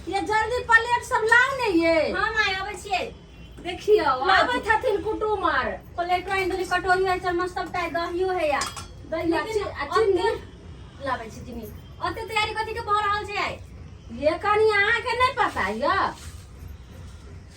ये जल्दी प्लेट सब लाउ ने ये। हाँ माय, अबै छियै। देखियौ, आबै छथिन कुटुम आर। प्लेटो आनि देली, कटोरी है, चम्मच सबटा है, दहियो है या दही आ लेकिन आ चीनी। ओते लाबै छी चीनी। ओते तैयारी कथी के भऽ रहल छै आइ? ये कनि अहाँके नहि पता यऽ?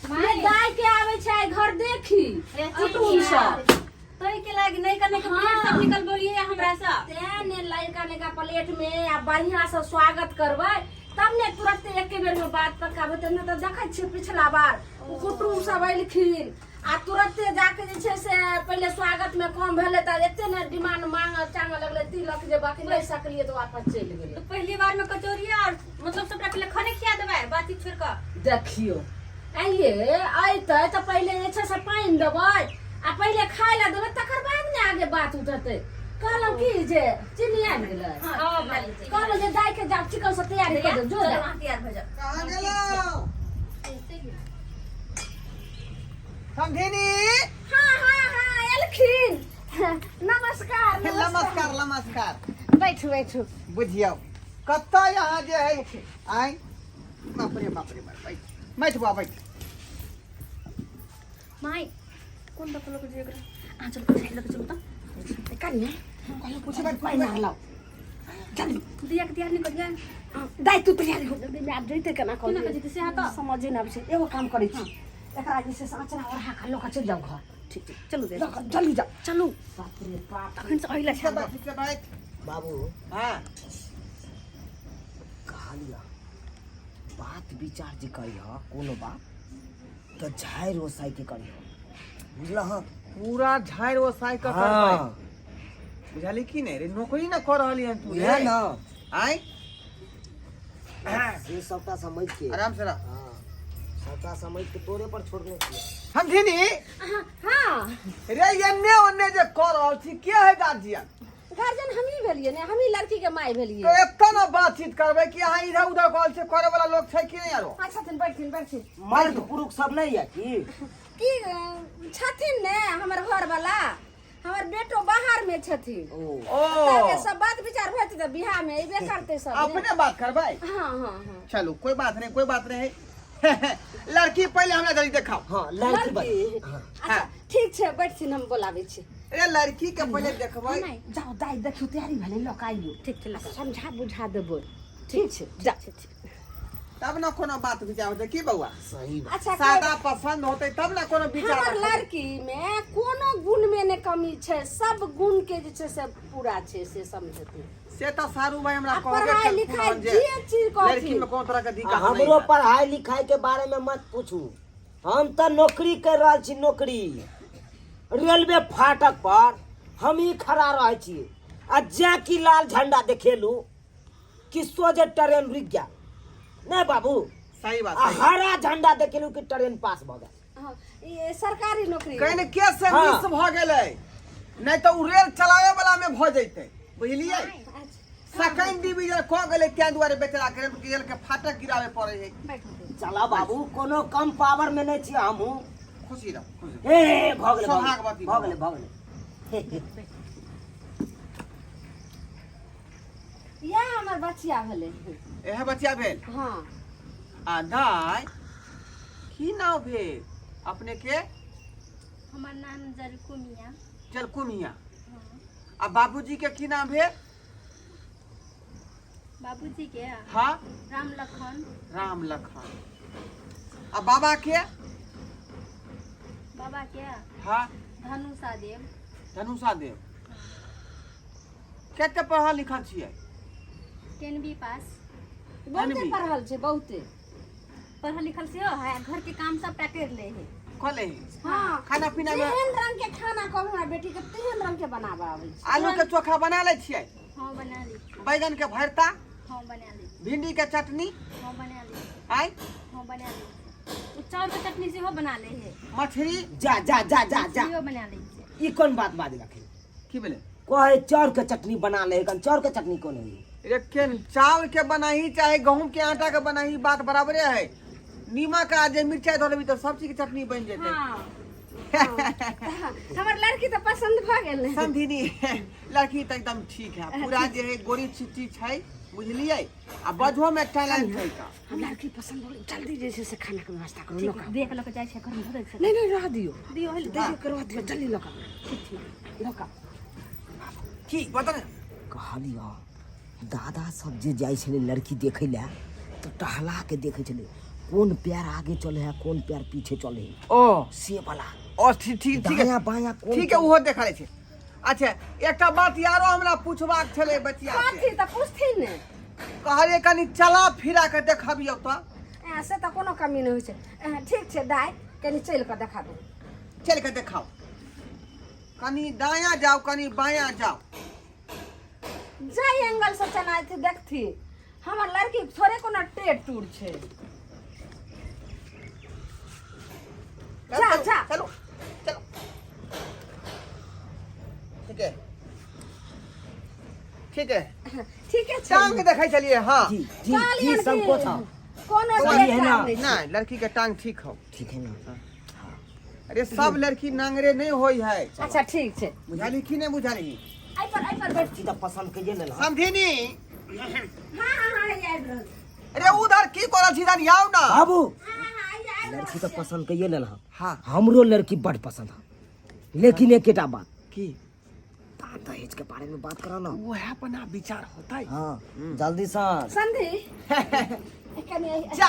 माय। ये दाय के आबै छै आइ घर देखी ए, कुटुम चीनी सब। तै के लागि नहि कने के प्लेट सब निकल बोलिए हमरा से। तें ने लड़का लड़का प्लेट में आ बढ़िया से स्वागत करबै तब ने तुरंत एके बेर में बात पक्का हेतै। नहि तऽ देखै छियै पिछला बार ओ कुटुम सब एलखिन आ तुरंते जाके जे छै से पहिले स्वागत में कम भेलै तऽ एते ने डिमांड मांग चांग लगलै तिलक जे बाकी नहि सकलियै तऽ वापस चलि गेलै। तो पहली बार में कचौड़ी और मतलब सबटा पहिले खाने खिया देबै बातचीत छोड़ कऽ। देखियौ आइये अयतै तऽ पहिले जे छै से पानि देबै आ पहिले खाय लए देबै, तकर बाद ने आगे बात उठतै। कहलहुँ की जे चीनी आबि गेलै? हाँ, माय। कहलहुँ जे दाइ के जाउ चिकन से तैयारी कऽ दो जो चलो दाइ। अहाँ तैयार भऽ जाउ। कहाँ गेलहुँ समधिनी? हाँ हाँ हाँ, एलखिन। नमस्कार। नमस्कार नमस्कार। बैठू बैठू। बुझियौ कतऽ यहाँ जे है आय, बाप रे बाप रे बाप, बैठ बैठ बुआ बैठ। माय, कोन डॉक्टर लोग जे एकरा अहाँ चलू, साइड लऽ के चलू तऽ। कनिया, कहलहुँ पूछे बैठ। पानि आर लाउ जल्दी। दिया के तैयार नहीं करिए। दाइ, तू तैयारी हो जल्दी। आब जैते केना? केना कऽ जेतै से अहाँ तऽ समझे नहि आबै छै। एगो काम करै छी, एकरा जे छै से अँचरा ओढ़ा कऽ लऽ कऽ चलि जाउ घर। ठीक ठीक, चलू दे। लऽ कऽ जल्दी जाउ। चलू। बाप रे बाप। तखन से अहिला ठीक छै छै। बैठ, ठीक छै बैठ। बाबू। हाँ। कहलिया बात विचार जे करिह कोनो बात तऽ झाड़ि ओसाइ के करिह, बुझलह? पूरा झाड़ि ओसाइ कऽ करबै। बुझली की नहि रे? नौकरी न कऽ रहली हन तू। उएह रे ने। आँय। से सबटा समझ के। आराम से रह। हाँ, सबटा समझ के तोरे पर छोड़ने छियै। समझिनी। हाँ। रे, एन्ने ओन्ने जे कऽ रहल छी, के है गार्जियन? गार्जियन हमही भेलियै ने, हमही लड़की के माय भेलियै। तो एतऽ ने बातचीत करबै कि अहाँ इधर उधर कहल छै, करे वाला लोग छै कि नहि आरो? हाँ, छथिन, बैठथिन बैठथिन। मर्द पुरुष सब नहीं है की? की छथिन ने, हमर घर वाला, हमर बेटो बाहर में छथिन। ओ। ओ। ताके सब बात विचार होते तऽ बियाह में एबे करते सब ने। अपने बात करबै। हाँ हाँ हाँ। चलू, कोई बात नहीं, कोई बात नहीं। लड़की पहले हमरा जल्दी देखाओ। हाँ, लड़की बन। लड़की? हाँ। अच्छा ठीक छै, बैठथिन, हम बोलाबै छी। अरे, लड़की के पहले देखबै। जाउ दाइ, देखियौ तैयारी भेलै, लऽ कऽ आइयौ। ठीक छै। आ समझा बुझा देबै। ठीक छै, जा। तब न कोनो बात विचार होते की बउआ? सही बात। अच्छा। सादा पसंद होते तब न कोनो विचार हमर होतै। लड़की में कोनो गुण में ने कमी छै, सब गुण के जे छै से पूरा छै, से समझते। से तऽ सारू भाई हमरा आ कहबे पढ़ाई केलखुन लिखाई हन जे जे चीज कहथिन। लड़की में कोनो तरह के आ दिक्कत नहीं हमरो है। पढ़ाई लिखाई के बारे में मत पूछू, हम तऽ नौकरी कर रहल छी, नौकरी। रेलवे फाटक पर हम ही खड़ा रहै छी आ जें कि लाल झंडा देखेलू कि सोझे ट्रेन रुकि गेल। नहीं बाबू? सही बात। आ सही। हरा झंडा देखेलू कि ट्रेन पास भऽ गेल। हाँ, ई सरकारी नौकरी। कहीं के से मिस भऽ गेलै, नहीं तऽ उ रेल चलावे वाला में भऽ जैतै, बुझलियै? अच्छा। सेकंड डिवीजन कऽ गेलै, तें दुआरे बेचारा के रेल के फाटक गिरावे पड़े है। बैठू। चला बाबू, कोनो कम पावर में नहीं छी हमहूँ। खुशी रह, खुशी रह। हे, भऽ गेलै, भऽ गेलै। सौभाग्यवती। भऽ गेलै, भऽ गेलै। इएह हमर बचिया भेलै। इएह बचिया भेल? हाँ। आ दाइ, की नाम भेल अपने के? हमर नाम जलकू मिया। जलकू मिया। आ बाबूजी के की नाम भेल? बाबूजी के? हाँ। राम लखन। राम लखन। आ बाबा के? बाबा के? हाँ। धनुषा देव। धनुषा देव। कते पढ़ल लिखल छियै? 10B पास। बहुते धनवी। पढ़ल छै, बहुते पढ़ल लिखल सेहो है, घर के काम सबटा कर ले है। कऽ ले? हाँ। खाना पीना में जेहन रंग के खाना कहू हमरा बेटी के, तेहन रंग के बनाबऽ आबै छै। आलू के चोखा बना लै छियै? हाँ, बना ली छियै। बैगन के भरता? हाँ, बना ली। भिंडी के चटनी? हाँ, बना ली। आय? हाँ, बना ली। ओ चाउर के चटनी सेहो बना ले है। मछली? जा जा जा जा जा। मछलियो बना लै छियै। ई कोन बात बाजलखिन? की भेलै? कहे चाउर के चटनी बना ले, कन चाउर के चटनी कोन होई? रे, केन चावल के बनाही चाहे गहूम के आटा के बनाही, बात बराबरे है। नीमक आ जे मिरचाई धऽ देबी तऽ सब चीज के चटनी बनि जेतै। हाँ हाँ, हमर लड़की तऽ पसन्द भऽ गेल ने? समधिनी, लड़की तऽ एकदम ठीक है, पूरा जे है गोरी छिट्टी छै। बुझलियै आ बजहो में टैलेंट है का। हम लड़की पसंद हो गेलै, जल्दी जे छै से खाना के व्यवस्था करू लऽ कऽ। देख लऽ कऽ जाइ छै घर में धरै छै। नहि नहि, रह दियौ। दियौ है। दियौ, करवा दियौ जल्दी लऽ कऽ। ठीक छै, लऽ कऽ। की बता ने। कहलियौ दादा सब जे जाइ छलै लड़की देखै लए तऽ टहला के देखै छलै कोन पैर आगे चले है कोन पैर पीछे चले है। ओ से वाला। ओ ठीक ठीक ठीक है। दायां बायां कोन। ठीक है, ओहो देखा लै छै। अच्छा एकटा बात यारो हमरा पूछबाक छलै बचिया से। कथी तऽ पूछथिन ने। कहलियै कनि चला फिरा के देखबियौ तऽ। से तऽ कोनो कमी नहि होइ छै। ठीक छै दाइ, कनि चलि कऽ देखा दू। चलि के देखाउ, कनि दायाँ जाउ कनि बायाँ जाउ। जाहि एंगल से चलाइ छै देखथी, हमर लड़की थोड़े कोनो टेढ़ टूर छै। जा जा। चलो चलो, ठीक है ठीक है। ठीके छै। टांग देखै छलियै। हाँ जी जी। कहलियनि जी कि संकोच हँ। कोनो सही टेढ़ है ना? टाढ़ नहि छै। नहीं, लड़की के टांग ठीक हो। ठीक है ना? अरे सब लड़की नांगरे नहीं होई है। अच्छा ठीक छै। बुझाली की नहीं बुझाली? एहि पर एहि पर बैठती। तऽ पसंद कहिए ने। समझिनी। हाँ हाँ हाँ, आबि रहल। अरे उधर की करल छी, इधर आउ ना। बाबू। हाँ हाँ हाँ, आबि रहल। लड़की तऽ पसंद कहिए ने। हाँ। हमरो लड़की बड़ पसंद है, लेकिन एकेटा बात। की? दान दहेज के बारे में बात करो ना। वह अपना विचार होता है। हाँ जल्दी से। संधि कनि जा।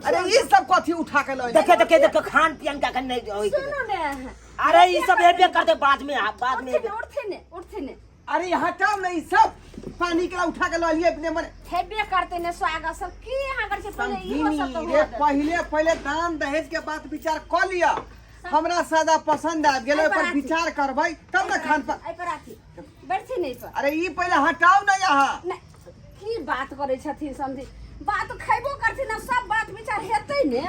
अरे ई सब कथी उठा के लऽ? देखे देखे देखे, खान पियन का नहीं होई के। सुनू ने। अरे ई सब हेबे करते बाद में, बाद में। उठथिन उठथिन उठथिन। अरे हटाओ ना, ई सब पानी के उठा के लऽ लिए अपने मने। हेबे करते ने स्वागत सब की अहाँ करै छै पहिले इहो सब तऽ रे हुअ देतै। पहिले पहिले दान दहेज के बात विचार कऽ लिअ। हमरा सादा पसंद आबि गेलै, एहि पर पर आथी। विचार करबै तब ने खान पान। एहि पर आथी बैठथिन एहि पर। अरे ई पहिले हटाउ ना यहाँ। नहि, की बात करै छथिन समझी, बात खैबो करथिन आ सब बात विचार हेतै ने।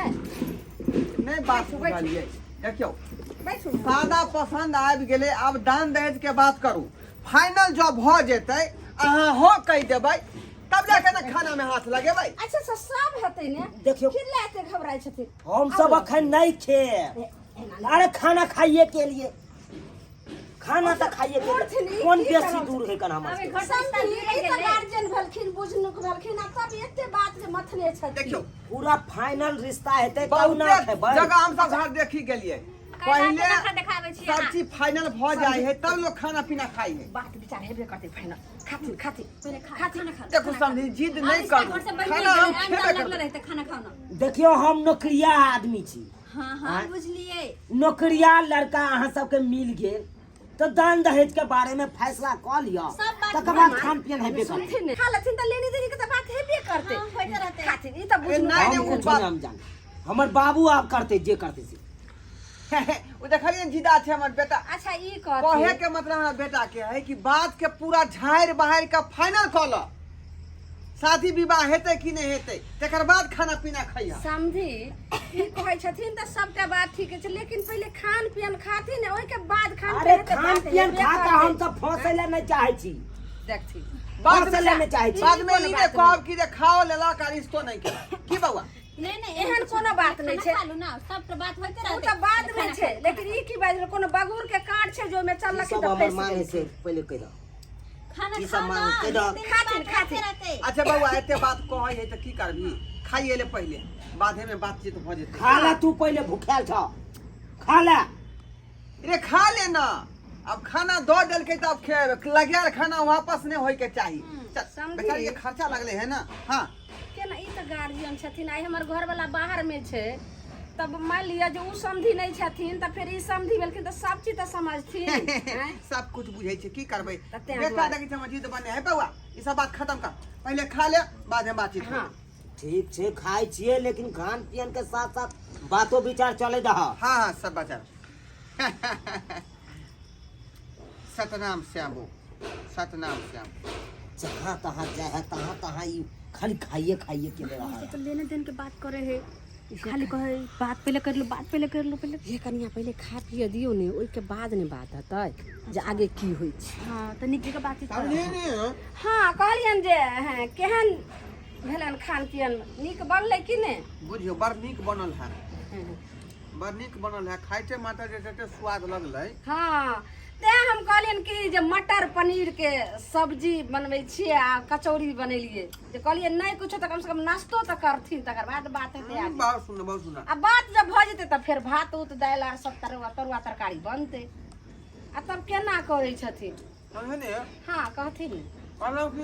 नहि बात बुझलियै, देखियौ। बैठू। सादा पसंद आबि गेलै, आब दान दहेज के बात करू। फाइनल जब भऽ जेतै, अहाँ हँ कहि देबै, तब जाके ने खाना में हाथ लगेबै। अच्छा अच्छा, सब हेतै ने। देखियौ। की लए एते घबराइ छथिन? हम सब अखन नहीं खेब। अरे खाना खाइए के लिए, खाना तऽ खाइए के उठथिन, लिए। ई कोन की बेसी करब? दूर है कन हमर अबे सबके? घर से समझी, निकलि ई तऽ गेलै। गार्जियन भेलखिन, बुझनुक भेलखिन आ तब एते बात के मथने छथिन। देखियौ, पूरा फाइनल रिश्ता हेतै तब ना बहुते खेबै। जगह हम सब घर देखी गेलियै। कैला पहिले के नखरा देखाबै छियै सब अहाँ। चीज फाइनल भऽ जाइ है तब लोग खाना पीना खाइ है। बात विचार हेबे करतै फाइनल। खाथिन खाथिन। पहिले खा, खाना खा। देखो समझी, जिद आब नहीं रिश्ता करू, घर से बनि खाना हम गेलै, आन खेबे दान लगल करबै। रहतै, खाना खाउ ना। देखियौ, हम नौकरिया आदमी छी। हाँ हाँ, बुझलियै। नौकरिया लड़का अहाँ सबके मिल गेल तऽ दान दहेज के बारे में फैसला कऽ लिअ, सब बात। तकर बाद खान पियन हेबे करतै। सुनथिन ने, खा लेथिन तऽ लेनी देनी के तऽ बात हेबे करतै। हाँ, होइते रहतै। खाथिन, ई तऽ अरे बुझनुक। नहि हम नहि, ओ कुछो बात नहि हम जानी, हमर बाबू आब करतै जे करतै से। ओ देखलियै, जिदा छै हमर बेटा। अच्छा ई कहे कहथिन के मतलब हमरा बेटा के है कि बात के पूरा झाड़ि बहारि के फाइनल कऽ ल, शादी विवाह हेतै कि नहि हेतै, तकर बाद खाना पीना खइहा। समझी, ई कहै छथिन तऽ सबटा बात ठीक छै, लेकिन पहिले खान पियन खाथिन ने, ओहिके बाद खान अरे पियन हेतै, खान बात पियन हेबे खा कऽ करतै। हम तऽ फंसै लए नहि चाहै छी। देखथिन। बाद फंसै लए नहि चाहै छी। बाद में कोनो ई बात नहि कहब कि जे खाओ लेलक आ रिश्तो नहि केलक। की बौआ? नहि नहि, एहन कोनो बात नहि खाना छै। खा लू ना, सब तऽ बात होइते ओ रहतै। तऽ बाद में खाना छै, खा। लेकिन ई की बाजल, कोनो बगूर के काट छै जो ओहिमे ई चललखिन सब तऽ हमर फँसि मांग गेलखिन। से पहिले कहि दऽ। खाना ई सब खाउ ना, मांग कहि दऽ। लेन-देन के खाथिन, बात खाथिन। होइते रहतै। अच्छा बौआ, एते बात कहै है तऽ की करबही, खाइए ले पहिले, बादे में बातचीत भऽ जेतै। खा ले तू पहिले, भूखायल छ, खा ले। रे खा ले ना, अब खाना दऽ देलकै तऽ अब लगायल खाना वापस नहि होय के चाही। चल। समझी। बेचारी के खर्चा लगले है ना। हाँ। केना, ई तऽ गार्जियन छथिन। आइ हमर घरवाला बाहर में छै, तब मान लिअ जे ओ समझी नहि छथिन तऽ फेर ई समझी भेलखिन तऽ सब चीज तऽ समझथिन आँय? सब कुछ बुझै छै, की करबै। तऽ तें बेटा दुआरे। देखै छै हमर जिद बने है। बौआ, ई सब बात खत्म कर, पहिले खा ले, बाद में बातचीत। हाँ। ठीक छै, खाइ छियै, लेकिन खान पियन के साथ साथ बातो विचार चले दह। हाँ हाँ, सब बचा। सतनाम श्यामो सतनाम श्याम। जहाँ तहाँ जाए है तहाँ तहाँ ई खाली खाइए खाइए के ले रहा है। तो लेने देने के बात करे है, खाली कहे बात पहले कर लो, बात पहले कर लो पहले। हे कनिया, पहिले खा पिए दियौ ने, ओहिके बाद ने बात हेतै जे आगे की होइ छै। हाँ तऽ नीक जकाँ बातचीत करब। समझे ने। हाँ, कहलियनि जे हँ, केहन भेलनि खान पियन, नीक बनलै कि नहि? बुझियौ, बड़ नीक बनल है, बड़ नीक बनल है। खाइते मात्र जे जते स्वाद लगलै। हाँ तें हम कहलियनि कि जे मटर पनीर के सब्जी बनबै छियै आ कचौड़ी बनेलियै जे कहलियै नहि कुछो तऽ कमसँ कम नाश्तो तऽ करथिन तकर बाद बात हेतै आगे। बहुत सुन्दर बहुत सुन्दर आ बात जब भऽ जेतै तऽ फेर भात उत दालि आर सब तरुआ तरुआ तरकारी बनतै आ तब केना करै छथिन समझे ने हँ कहथिन ने कहलहुँ कि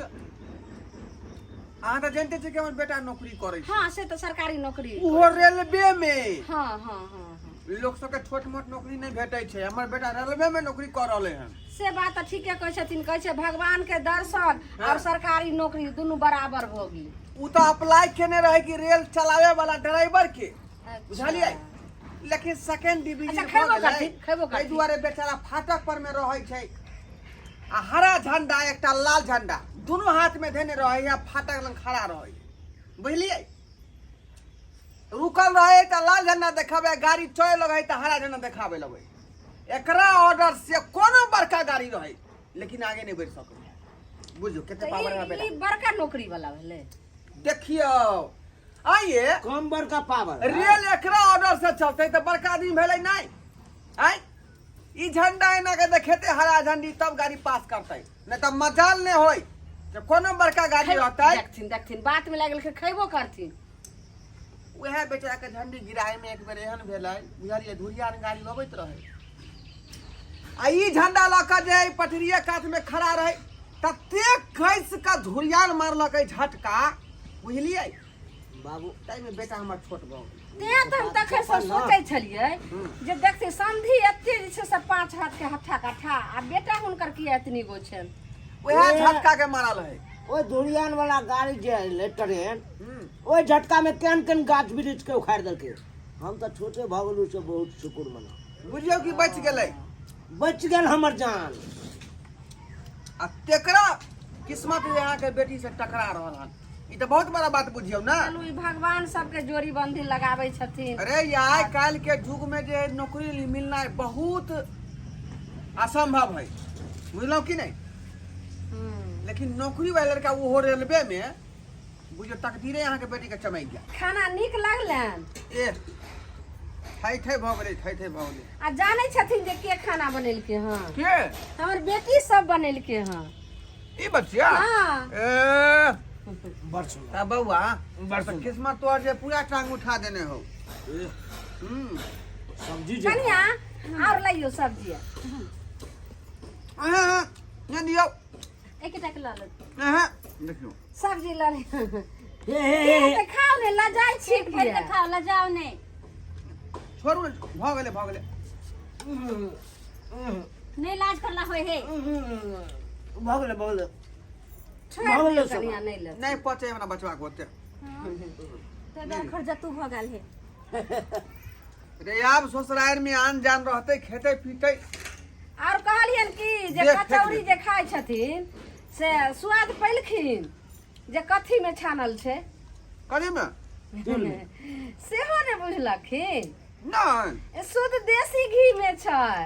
अहाँ तऽ जानिते छियै कि हमर बेटा नौकरी करै छै हँ से तऽ सरकारी नौकरी ओहो रेलवे मे हँ हँ हँ हँ लोक सबके छोट मोट नौकरी नहि भेटै छै हमर बेटा रेलवे मे नौकरी कऽ रहलै हन से बात तऽ ठीके कहै छथिन कहै छै भगवान के दर्शन और सरकारी नौकरी दुनू बराबर भऽ गेल ओ तऽ अप्लाई केने रहै कि रेल चलावे वाला ड्राइवर के बुझलियै लेकिन सेकेंड डिवीजन अच्छा, खेबो करथिन, खेबो एहि करथिन। दुआरे बेचारा फाटक पर मे रहै छै आ हरा झंडा एकटा लाल झंडा दुनू हाथ में धेने रहै आ फाटक लग खड़ा रहै बुझलियै रुकल रहे तऽ लाल झंडा देखाबै गाड़ी चले लगै तऽ हरा झंडा देखाबै लगै एकरा ऑर्डर से कोनो बड़का गाड़ी रहै लेकिन आगे नहि बढ़ि सकै बुझू कते तऽ पावर है ई बेटा ई बड़का नौकरी वाला भेलै देखियौ आइए कम बड़का पावर रेल एकरा ऑर्डर से चलते तऽ बड़का आदमी भेलै नहि आइ ई झंडा एना के देखेते हरा झंडी तब गाड़ी पास करते नहीं तऽ मजाल नहि होय जे कोनो बड़का गाड़ी रहतै देखथिन देखथिन बात में लागल खेबो करथिन वएह बेचारा के झंडी गिराए में एक बेर एहन भेलै बुझलियै धुरियान गाड़ी अबैत रहै आ ई झंडा लऽ कऽ जे एहि पटरिये कात में खड़ा रहै ततेक घसि कऽ धुरियान मारलकै झटका बुझलियै बाबू ताहिमे बेटा हमर छोट भऽ गेल तें तऽ हम तखन से सोचै छलियै जे देखथिन समधी एते जे छै से 5 हाथ के हट्ठा कट्ठा आ बेटा हुनकर किया एतनी गो छनि वएह झटका के मारल है ओहि धुरियान वाला गाड़ी जे एलै ट्रेन ओहि झटका में केहन केहन गाछ वृक्ष के उखाड़ि देलकै हम तऽ छोटे भऽ गेलहुँ से बहुत शुक्र मना बुझियौ कि बचि गेलै बचि गेल हमर जान आ तेकरा किस्मत जे अहाँके बेटी से टकरा रहल हन ई तऽ बहुत बड़ा बात बुझियौ ने चलू ई भगवान सबके जोड़ी बंधी लगाबै छथिन अरे यार काल्हि के युग में जे नौकरी मिलना बहुत असंभव है बुझलहुँ कि नहीं लेकिन नौकरी वाला लड़का ओहो रेलवे में बुझियौ तकदीरे अहाँके बेटी के चमकि गेल खाना नीक लगलनि ए थै थै भऽ गेलै थै थै भऽ गेलै आ जानै छथिन जे के खाना बनेलकै हँ के हमर बेटी सब बनेलकै हँ ई बच्चिया हाँ। ए बड़ सुन्दर ता बौआ बड़ तऽ सुन्दर। किस्मत तोहर जे पूरा टांग उठा देने हो ए, हम्म सब्जी जे कनिया और लइयो सब्जी अहाँ नहि दियौ एकेटा के लऽ लेब अहाँ देखियौ सब्जी लऽ ले हे हे हे हे तऽ खाउ ने लजाइ छी पेट भरि के खाओ लजाओ नहि छोड़ू ने, भऽ गेलै भऽ गेलै नहि लाज करला होय हे भऽ गेलै भऽ गेलै छोड़ि भऽ गेलै दियौ सब। कनिया नहि लेब नहि पचै हमरा बचबाके ओते तऽ खरजत्तू भऽ गेल हे रे आब ससुरारि में आन जान रहतै खेतै पीतै और कहलियन कि जे देख, फेंक कचौड़ी दे। जे खाइ छथिन से स्वाद पैलखिन जे कथी में छानल छै कथी में सेहो ने बुझलखिन नहि ए, शुद्ध देसी घी में छै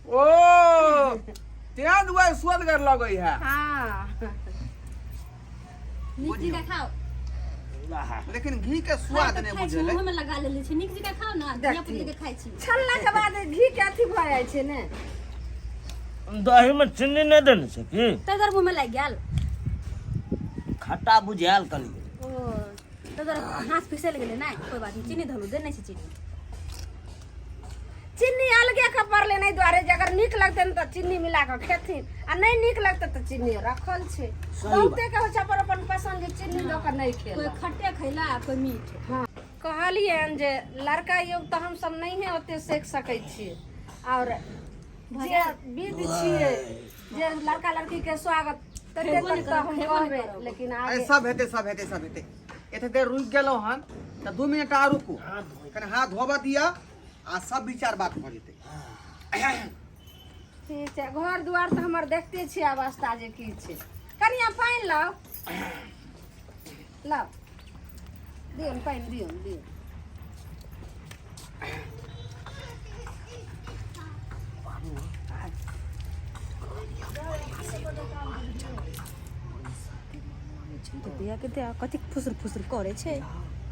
ओ तें दुआरे सुअदगर लगै है हाँ नीक जकाँ खाओ आहा। लेकिन घी के स्वाद नहि खाइ छी बुझेलै मुँह में लगा लेले छी नीक जकाँ खाओ ना धिया पुता के खाइ छी छनला के बाद घी के अथी भऽ जाइ छै ने दही में चीनी नहि देने छै की तै दुआरे मुँह में लागि गेल खट्टा बुझायल कनि ओ तै दुआरे हाथ फिसल गेलै नहि कोइ बात नहि चीनी धलू देने छै चीनी चीनी अलगे के पड़लै नहि दुआरे जे अगर नीक लगतै ने तऽ चीनी मिला कऽ खेथिन आ नहि नीक लगतै तऽ चीनी रखल छै सही बात। बहुते के होइ छै अपन अपन पसन्द जे चीनी दऽ कऽ नहि कोइ खेलक खट्टे खैला कोइ मीठ कहलियनि जे लड़का योग तऽ हमसब नहिए ओते सीख सकै छियै आओर जे विध छियै जे लड़का लड़की के स्वागत तते खेबो नहि तक तऽ करब, हम खेबो नहि कहबै करब। लेकिन अरे आगे सब हेतै सब हेतै सब हेतै एते देर रुकि गेलहुँ हन तऽ 2 मिनट आर रुकू, कनि हाथ धोबऽ दिअ आ सब विचार बात भऽ जेतै। ठीक छै, घर दुआर तऽ हमर देखते छियै अवस्था जे की छै। कनिया पानि लाउ, लाउ, दियौ ने पानि, दियौ ने, दियौ। बिया के दे कथी फुसुर फुसुर करे छै?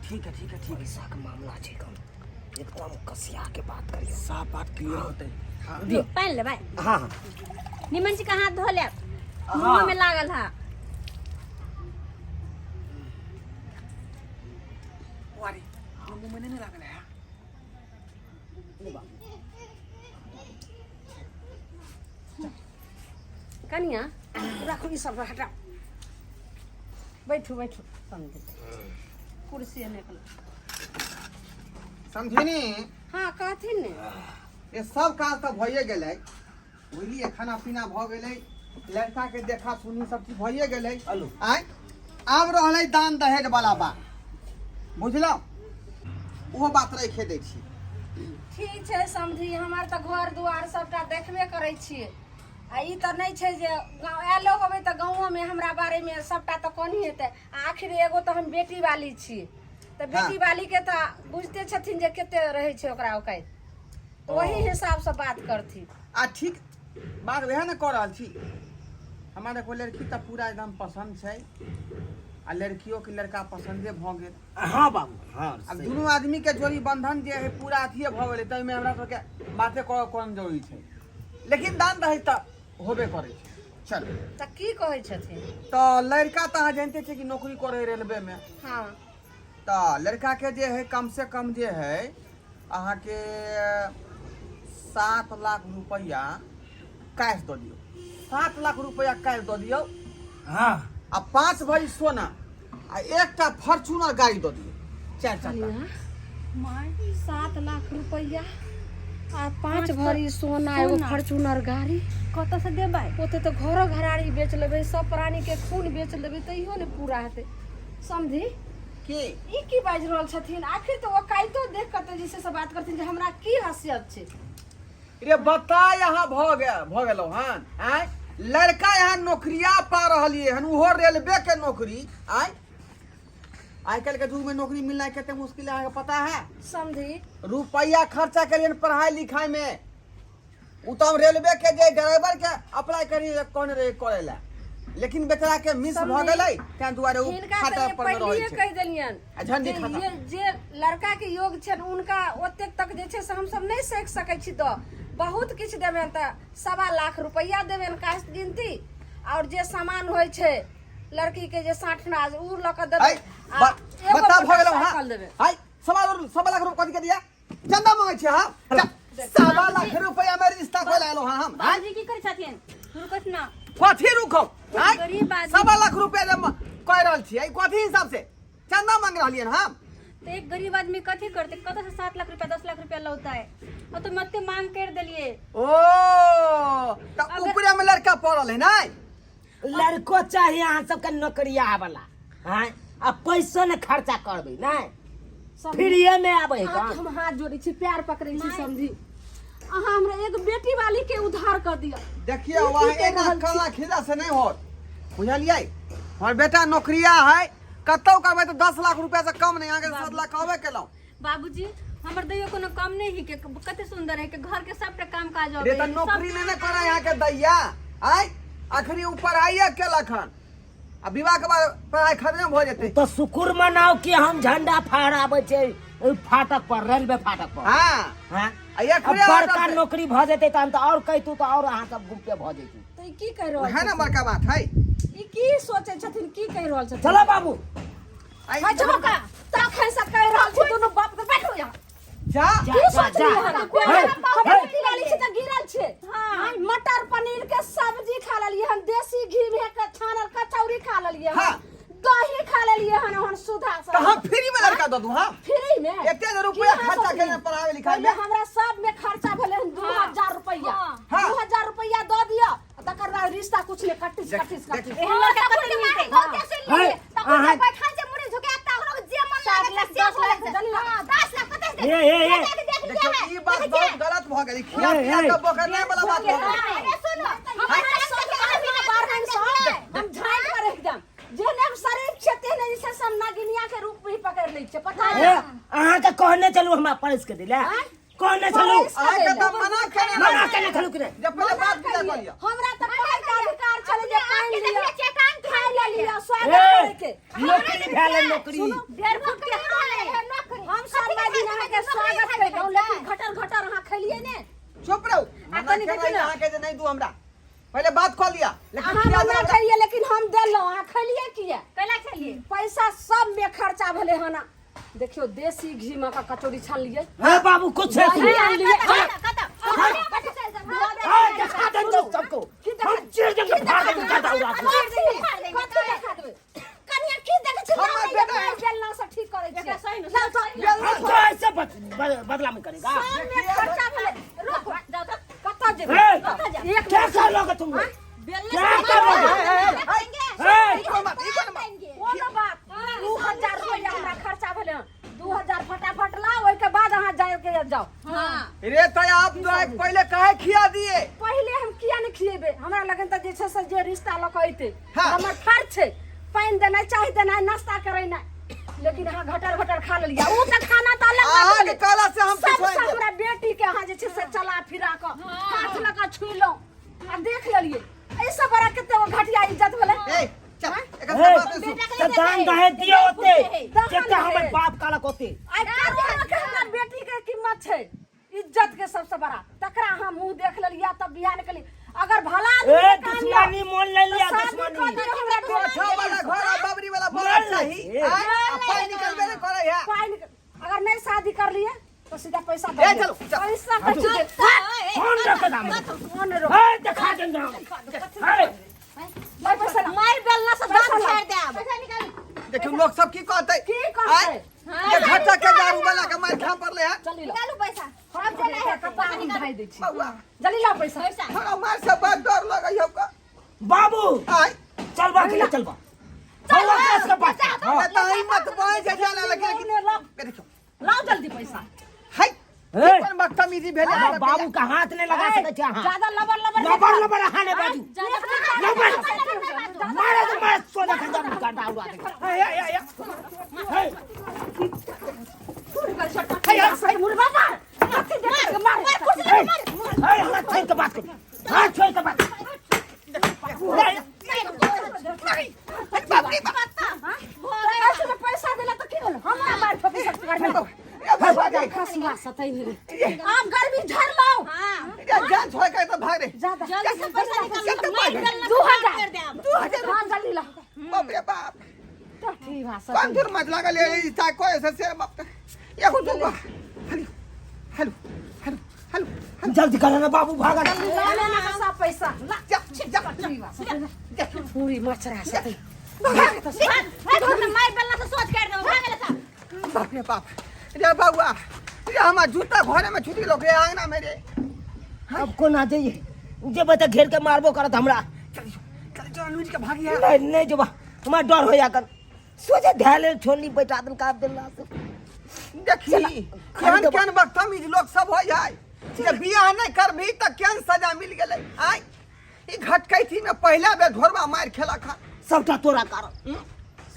ठीक है, ठीक है, ठीक है। पैसा के मामला छै, कम एकदम कसिया के बात करियो। सब बात क्लियर होतै। दियौ। पानि लेबै? हाँ हाँ। निमन जी का हाथ धो लेब, मुँह में लागल है। अरे, मुंह में नहीं लागल है। कनिया, राखू ई सब, हटाओ। बैठू बैठू समझे, कुर्सी निकल। समझिनी। हाँ, कहथिन ने। ये सब काज तऽ भइए गेलै, बुझलियै? खाना पीना भऽ गेलै, लड़का के देखा सुनी सब चीज भइए गेलै। हेलो। आँय, आब रहलै दान दहेज वाला बात, बुझलहुँ? ओहो बात राखि दै छी। ठीक छै समझी, हमर तऽ घर दुआर सबटा देखबे करै छियै आ ई तऽ नहि छै जे गाँव आयलो होबै तऽ गाँवोमे हमरा बारेमे सबटा तऽ कोनी हेतै। आ आखिर एगो तऽ हम बेटी वाली छी, तऽ बेटी वाली के तऽ बुझते छथिन जे कते रहै छै ओकरा औकाति, तऽ ओही हिसाबसँ बात करथिन। आ ठीक बात वएह ने कऽ रहल छी। हमरा देखो, लड़की तऽ पूरा एकदम पसन्द छै आ लड़कियों के लड़का पसन्दे भऽ गेल। हाँ बाबू, हाँ। आब सही। दुनू आदमी के जोड़ी बंधन जे है पूरा अथिए भऽ गेलै, ताहिमे हमरा सबके बाते करऽ कोन जरूरी छै? लेकिन दान दहेज तऽ होबे करै छै। चल। तऽ की कहै छथिन? तऽ लड़का तऽ अहाँ जानिते छियै कि नौकरी करै है रेलवे में। तऽ लड़का के जे है कम से कम जे है अहाँके 7 लाख रुपैआ कैश दऽ दियौ। 7 लाख रुपैआ कैश दऽ दियौ। आ 5 भरी सोना आ एकटा फॉर्चूनर गाड़ी दऽ दियौ, चारि चक्का। कनिया, 7 लाख रुपैआ आ 5 भरी सोना, एगो फॉर्चूनर गाड़ी। कतऽ से देबै? ओते तऽ घरो घराड़ी बेच लेबै, सब प्राणी के खून बेच लेबै, तैयो ने पूरा हेतै। समझी। की? ई की बाजि रहल छथिन? आखिर तऽ ओकाइतो देख कऽ तऽ जे छै से बात करथिन जे हमरा की हैसियत छै। रे बता, यहाँ भऽ गेल, भऽ गेलौ हन। आँय, लड़का यहाँ नौकरिया पा रहलियै हन, ओहो रेलवे के नौकरी। आँय, आइ काल्हि के युग में नौकरी मिलना कते मुश्किल है, अहाँके पता है? समझी। रुपैआ खर्चा करियन पढ़ाई लिखाई में। उ तो हम रेलवे के जे ड्राइवर के अप्लाई करी कौन रहे करे ला, लेकिन बेचारा के मिस भऽ समझी। गेलै, तें दुआरे उ हिनका खाता तऽ पर में रहै पहिलिए छै। कहि देलियनि आ झंडी जे खाता। ये जे लड़का के योग छनि उनका ओतेक तक जे छै से हमसब नहि सकि सकै छी। दऽ बहुत किछु देबनि तऽ 1.25 लाख रुपैआ देबनि कास्ट गिनती, आओर जे सामान होइ छै लड़की के जे साठि नाज उ लऽ कऽ देबै ऐ, आ एगो बता, भऽ गेलौ। हाँ। मोटरसाइकिल देबै। हाय, 1.25 लाख रुपया कथी के दिया? चंदा मांगे छी हम? 1.25 लाख रुपया में रिश्ता खोल आलो हाँ हम। बाबूजी, की करै छथिन? रुकत ना। कथी रुको? आँय? गरीब आदमी। 1.25 लाख रुपया जब कह रहल छियै, कथी हिसाब से चंदा मांग रहलियै हम? तऽ एक गरीब आदमी कथी करतै? कतऽ से 7 लाख रुपया, 10 लाख रुपया लौतै? और तो मते मांग कर देलिए। ओ तऽ ऊपरे में लड़का पड़ल है नै? लड़को चाही अहाँ सबके नौकरिया वाला, हाँ, आ पैसो ने खर्चा करबै नै, फ्रीए में आबै है। अहाँके कौन? हम हाथ जोड़ै छी, प्यार पकड़ै छी समझी, अहाँ हमरा एक बेटी वाली के उद्धार कर दिअ। देखियौ, ई की वहाँ कहि एना रहल छी? काला खिला से नहीं होत, बुझलियै? हमर बेटा नौकरिया है, कतौ करबै तऽ 10 लाख रुपया से कम नहीं। अहाँके 7 लाख कहबे केलहुँ। बाबूजी, हमर दैयो कोनो कम नहीं है के? कते सुंदर है के, घर के सबटा काम काज रे अबै तऽ है, नौकरी नहि ने करै अहाँके दैया। आय, अखनी ऊ पढ़ाइए केलक हन आ विवाह के बाद पढ़ाइ खत्म भऽ जेतै। तऽ शुक्र मनाउ कि हम झंडा फहराबै छै ओहि फाटक पर, रेलवे फाटक पर। हाँ? आ एखने आ बड़का ऑर्डर नौकरी भऽ जेतै तहन तऽ आओर कहितू तऽ आओर अहाँ सब गुप्ते भऽ जैतू। तऽ ई की कहि रहल उएह ने छथिन? बड़का बात है। ई की सोचै छथिन, की कहि रहल छथिन? चलो बाबू। आइ हँ, चलो का तखन से कहि रहल छी दुनू बाप के, बैठू यहाँ। जा। जा। की जा, सोचली जा। हन? हे, हम हे। बेटी वाली छी तऽ गिरल छियै। हाँ, मटर पनीर के सब्जी खा लेलियै हन, देसी घी में के छानल कचौड़ी खा लेलियै हन, दही खा लेलियै हन हन सुधा से। तऽ हम फ्री में लड़का दऽ दू हम? फ्री में? एते जे रुपया की अहाँ खर्चा सोचलियै? केने पढ़ाबै लिखाइ पहिले में। हमरा सब में खर्चा भेलै हन 2000 रुपैआ। 2000 रुपैआ दऽ दिअ, आ तकर बाद रिश्ता कुछ ने कटिस देख- कटिस देख- कटिस। एहन लड़का कते मिलतै? हे, अहाँ 7 लाख, 10 लाख देलियै। हे हे हे। देखियौ, ई बात बहुत गलत भऽ गेल। ई खिया हे, पिया हे। कऽ बोकरनाइ वाला बात भऽ गेल। हम झाँकि कर एकदम जेहने हम शरीर छै तेहने जे छै से हम नागिनिया के रूप में ही पकड़ लै छियै, पता हे, है? अहाँके कहने चलू हमरा परस के दिले, कहने चलू। परसि के अहाँके देले। तऽ मना केने मना रही। केने छलू कि नहि? जे पहिले बात विचार कऽ लिअ। हमरा तऽ कहै के अधिकार छलै जे पानि लिअ, खाय ले लिअ, स्वागत हे, करे के। नौकरी भेल है, नौकरी। हम सब दिन अहाँके स्वागत कयलहुँ, लेकिन घटर घटर अहाँ खेलियै ने। चुप रहू। आ मना कनी केना देखी ना। अहाँके जे नहि दू हमरा पहिले बात कऽ लिअ लेकिन अहाँ खिया मना देब हमरा। करिए लेकिन हम देलहुँ, अहाँ खेलिए किया? कैला खेलिए? पैसा सब में खर्चा भेलै हन। देखियो देसी घी में का कचौड़ी छानलिए। हे बाबू कुछ है दही आनलिए। हाँ, दिखा देंगे सबको, हम चीर देंगे, फाड़ देंगे, गदा उड़ा के। कथी देखा देबै? कनिया की देखै छी? हमर लाउ ने, बेटा- मारि बेलना से ठीक करै छियै। एकरा सही ने- लाउ तऽ- हम तो ऐसे बदला में करेगा। सब में खर्चा भेलै। रुक, जाओ तो। कतऽ जेबै? हे, कतऽ जेबै? एक क्या कर लोगे तुम लोग? बेलने क्या से करोगे? ए, हे, ई कोन बात, ई कोन बात? कोनो बात, 2000 रुपैआ हमरा खर्चा भेलै हन। 2000 फटाफट लाउ, ओहिके बाद अहाँ जाय के जाउ। हाँ। रे तो आप जो है पहले काहे खिया दिए? पहिले हम किया नहि खिएबै? हमरा लगन तऽ जे छै से जे रिश्ता लऽ कऽ अयतै, हाँ। हमर फर्ज छै पानि देनाइ, चाय देनाइ, नाश्ता करेनाइ, लेकिन अहाँ घटर घटर खा लेलियै। ओ तऽ खाना तऽ अलग बात अहाँके भेलै। कहला से हम किछु सबसँ नहि। हमरा बेटी के अहाँ जे छै से चला फिरा कऽ हाथ लऽ कऽ छुलहुँ आ देख लेलियै। एहिसँ बड़ा कते ओ घटिया इज्जत भेलै? ए चल, एकर हे, सब बात नहीं सुन। तो दान दहेज दिए होते दान जितना हमर दहेज। बाप कालक होते। आइ करोड़ो के हमरा बेटी के कीमत छै, इज्जत के सबसे बड़ा, तकरा अहाँ मुंह देख लेलियै तब बियाह नहि केलियै। अगर भला आदमी ए के काम यऽ, दुश्मनी मोल ले लिया, तऽ शादी दुश्मनी। कऽ दियौ हमरा बेटी कोठा के। वाला घर आ बबरी वाला मोल बड़ा ले। चाही। ए। आय, आ पाइ निकलबे नहि करै है। पाइ अगर नहीं शादी कर लिए तो सीधा पैसा ए, दे चलो, चलो। पैसा कथी दे? कौन रखे दाम? कौन रोक? ए, दिखा देंगे हम। ए, मार पैसा ला। मार बेलना से पैसा दांत ला। झाड़ देब। पैसा निकाल। देखियौ लोग सब की कहतै। की कहतै? आय, ये घटा के दारू वाला के मार खा पड़ले है। जल्दी ला। निकालू पैसा। अब चला है कपार हम धाई दै छी। बौआ। जल्दी ला पैसा। पैसा। हमरा मार से बड़ डर लगै हौ का। बाबू आय, चलबा के लिए चलबा, चलबा केस के पास। हाँ। ए तऽ हिम्मत बहि जे जाना लगे ने लाओ। देखियौ। लाओ जल्दी पैसा। हाय, ए। कोन बदतमीजी भेलै हमर हमरा? बाबू का हाथ नहीं लगा सके छे अहाँ। ज्यादा लबर लबर लबर लबर अहाँ नहीं बाजू। लबर लबर मारे तो मारे सोना खंजा में काटा उड़ा दे। आय, आय, आय, आय। हे, मुर्गा मार कथी देख के मार? हे, हे, हाथ छोड़ के बात कर, हाथ छोड़ के बात। अरे बाप रे बाप। ऐसे में पैसा देला तऽ की भेल? हमरा मार ठोकी सब घर में। ए बौआ जाय। खसुआ सतै नहीं, आब गर्मी झड़ लाओ। हाँ। ए जान छोड़ के तऽ भाग रे। ज्यादा जल्दी से पैसा निकाल। कते मार पाइ भेल? बेलना से 2000। दांत कर देब। 2000। हाँ, जल्दी लाओ। बाप रे बाप। तो ठीक भाषा। कौन दूर मत लागल है ई ता कोई ऐसे से बाप एगो दूगो। Hello hello hello hello. जल्दी करो ना बाबू, भागा ना। ला लेना का सब पैसा ला। जा जा जा। पूरी मचरा सतै। भाग, मार बेलना से सोच कर देब। भाग ले सब। बाप रे बाप रे बउआ रे, हमार जूता घरे में छूट गेलो रे, आंगना में रे। अब कोना जाइए? जेबै तऽ घेर के मारबो करत हमरा। चल चल चल, लूज के भागी है। नहीं नहीं जेबा, हमरा डर होया कर सोचे धैले छोली बैठा देल का देला से। देखी केहन केहन बदतमीज लोग सब हो जाय जे बियाह नहीं करबही तऽ केहन सजा मिल गेलै। आय, ई घटकैती में पहिला बेर ढोरबा मारि खेलक हन। सबटा तोरा कारण,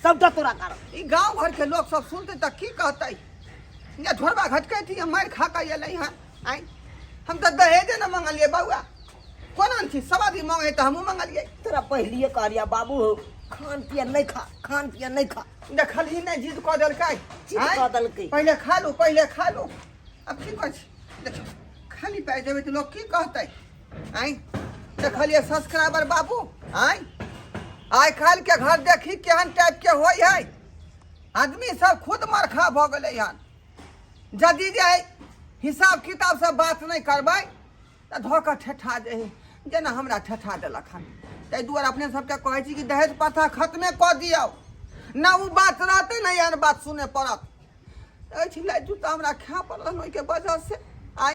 सबटा तोरा कारण। ई गांव घर के लोग सब सुनते तऽ की कहतै जे ढोरबा घटकैती मारि खा कऽ एलै हन। आय, हम तऽ दहेजे ने मंगलियै बौआ, कोना छी? सब आदमी मंगे तऽ हमहूँ मंगलियै। तोरा पहिलिए कहलिया बाबू, खान पियन नहीं खा, खान पियन नहीं खा। देखलही नहि, जिद कऽ देलकै। जिद आँय? कऽ देलकै। पहिले खा लू, पहिले खा लू। आब की कहै छी? देखियौ, खाली पाइ देबै तऽ लोक की कहतै? आँय, देखलियै सब्सक्राइबर बाबू, आँय, आइ काल्हि के घर देखी केहन टाइप के होइ है। आदमी सब खुद मरखा भऽ गेलै हन। यदि जे हिसाब किताब से बात नहि करबै तऽ धऽ कऽ ठेठा जे जेना हमरा ठेठा देलक हन। ताहि दुआरे अपने सबके कहै छी कि दहेज प्रथा खत्मे कऽ दियौ ने, ओ बात रहतै ने एहन बात सुनय पड़त। एहि जूता हमरा खाय पड़ल ओहिके वजह से आइ।